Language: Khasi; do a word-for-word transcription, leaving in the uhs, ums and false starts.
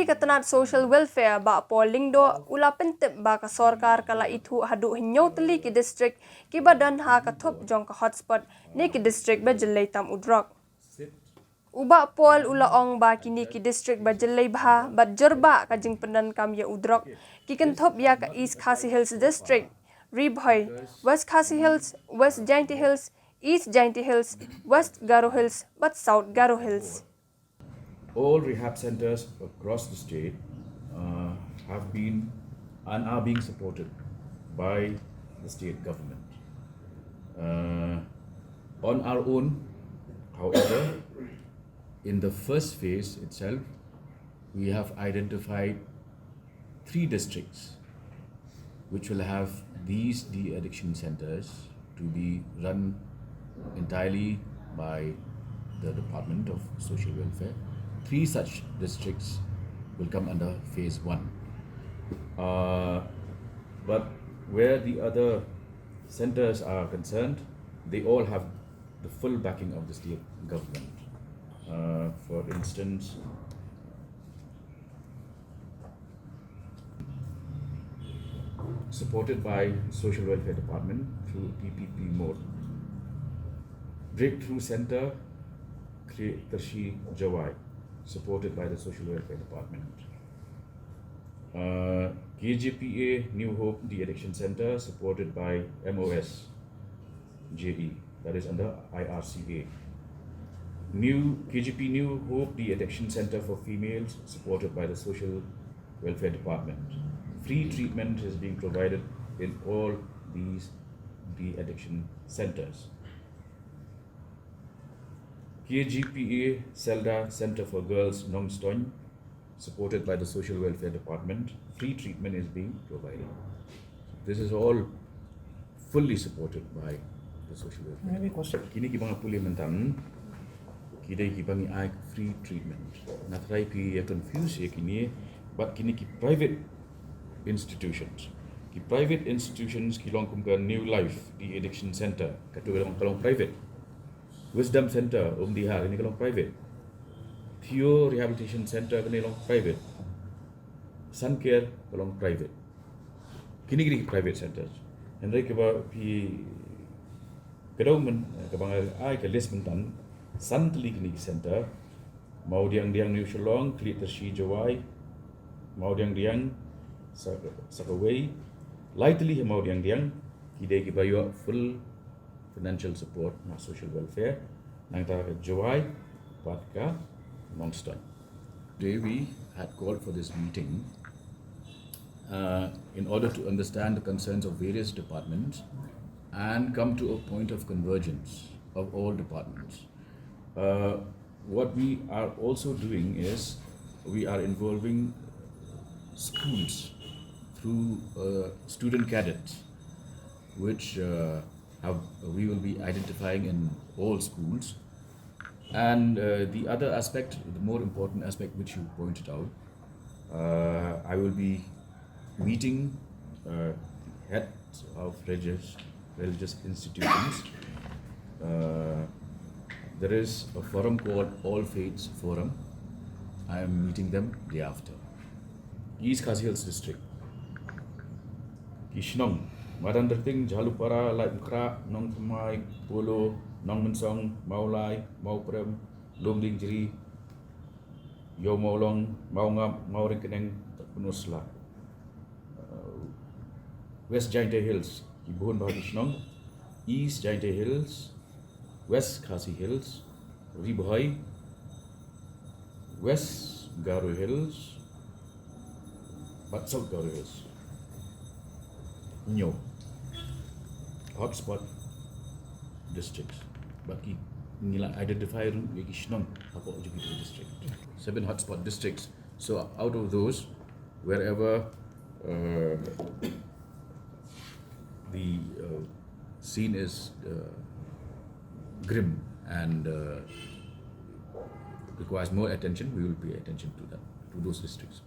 Ka tnat Social Welfare, Bah Paul Lyngdoh, u la pyntip ba ka sorkar ka la ithuh haduh hynñiew tylli ki district kiba don ha ka thup jong ka hotspot ne ki district ba jyllei tam u drok. U Bah Paul u la ong ba kine ki district ba jyllei bha bad jur bha ka jingpyndonkam ïa u drok ki kynthup ïa ka East Khasi Hills District, Ri Bhoi, West Khasi Hills, West Jaintia Hills, East Jaintia Hills, West Garo Hills bad South Garo Hills. All rehab centers across the state uh, have been and are being supported by the state government. Uh, on our own, however, in the first phase itself, we have identified three districts which will have these de-addiction centers to be run entirely by the Department of Social Welfare. Three such districts will come under phase one. Uh, but where the other centers are concerned, they all have the full backing of the state government. Uh, for instance, supported by Social Welfare Department through P P P mode. Breakthrough Center, Kri- Tyrshi Jowai, supported by the Social Welfare Department. Uh, K J P A New Hope De-Addiction Center, supported by M O S J E, that is under I R C A. New K J P New Hope De-Addiction Center for Females, supported by the Social Welfare Department. Free treatment is being provided in all these de-addiction centers. K J P A Selda Center for Girls, Nongstoin, supported by the Social Welfare Department. Free treatment is being provided. This is all fully supported by the Social Welfare. Any question? Kine ki ba nga pule mynta, ki dei ki ba ngi ai free treatment. Nga try phi ïa confuse ïa kine, but kine ki private institutions. Ki private institutions ki long kum ka New Life De-Addiction Center, katu ka long, ka long private. Wisdom Center, Umdihar, kane ka long private. Theo Rehabilitation Center, kane ka long private. Suncare, ka long private. Kine ki dei ki private centers. Hynrei kaba phi, ka dei mynta, kaba nga ai ka list mynta, san tylli kine ki center, Mawdiangdiang New Shillong, Khliehtyrshi Jowai, Mawdiangdiang, Sa- Sakawei, lai tylli ha Mawdiangdiang, ki dei ki ba ïoh full financial support na Social Welfare, nangta ka Jowai bad ka Nongstoin. Today we had called for this meeting uh, in order to understand the concerns of various departments and come to a point of convergence of all departments. Uh, what we are also doing is we are involving schools through uh, student cadets, which uh, have, we will be identifying in all schools. And uh, the other aspect, the more important aspect which you pointed out, uh, I will be meeting uh, heads of religious, religious institutions. Uh, there is a forum called All Faiths Forum. I am meeting them day after. East Khasi Hills District. Ki shnong, Madan Derting, Jhalupara, Laitumkhrah, Nongthymmai, Polo, Nongmynsong, Mawlai, Mawprem, Lumdiengjri, Ïew Mawlong, Mawngap, Mawryngkneng, Pynursla. Uh, West Jaintia Hills, ki bun bha ki shnong. East Jaintia Hills, West Khasi Hills, Ri Bhoi, West Garo Hills, bad South Garo Hills. Hynñiew hotspot districts. Bad ki ngi la identify ruh ïa ki shnong hapoh jong ki district. Seven hotspot districts. So out of those, wherever uh, the uh, scene is uh, grim and uh, requires more attention, we will pay attention to that, to those districts.